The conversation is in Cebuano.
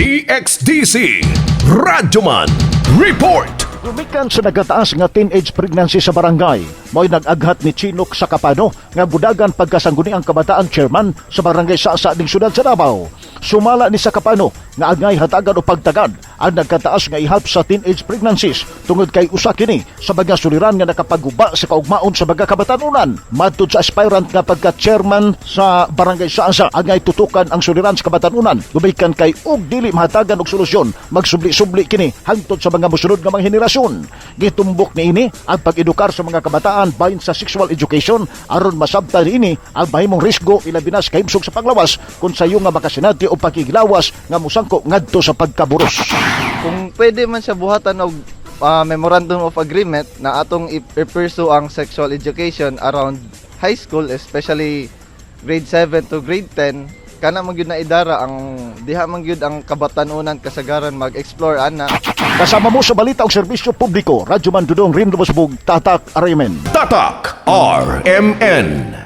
DXDC Radyoman Report. Gumikan sa nagataas nga teenage pregnancy sa barangay, mo'y nag-aghat ni Chinok sa Kapano nga budagan pagkasangguni ang kabataan chairman sa barangay Sasa ning syudad sa Davao. Sumala ni sa Kapano nga angay hatagan o pagtagad ang nagkataas nga ihap sa teenage pregnancies tungod kay usa kini sa mga suliran nga nakapaguba sa kaugmaon sa mga kabatanunan. Matud sa aspirant nga pagka-chairman sa barangay Sasa, angay tutukan ang suliran sa kabatanunan gumikan kay og dili mahatagan og solusyon, magsubli-subli kini hangtod sa mga mosunod nga mga henerasyon. Gitumbok niini ang pag-edukar sa mga kabataan bahin sa sexual education aron masabtan niini ang mahimong risgo, ilabi na sa kahimsog sa panglawas kung sayo nga makasinati o pagkigilawas nga musangko ngadto sa pagkaburos. Kung pwede man siya buhatan og memorandum of agreement na atong i-pursue ang sexual education around high school, especially grade 7 to grade 10, kana man gyud na idara ang diha man gyud ang kabatanunan kasagaran mag-explore ana. Kasama mo sa balita og serbisyo publiko, Radyo Man Dudong Rin Lumusbog, Tatak RMN. Tatak RMN.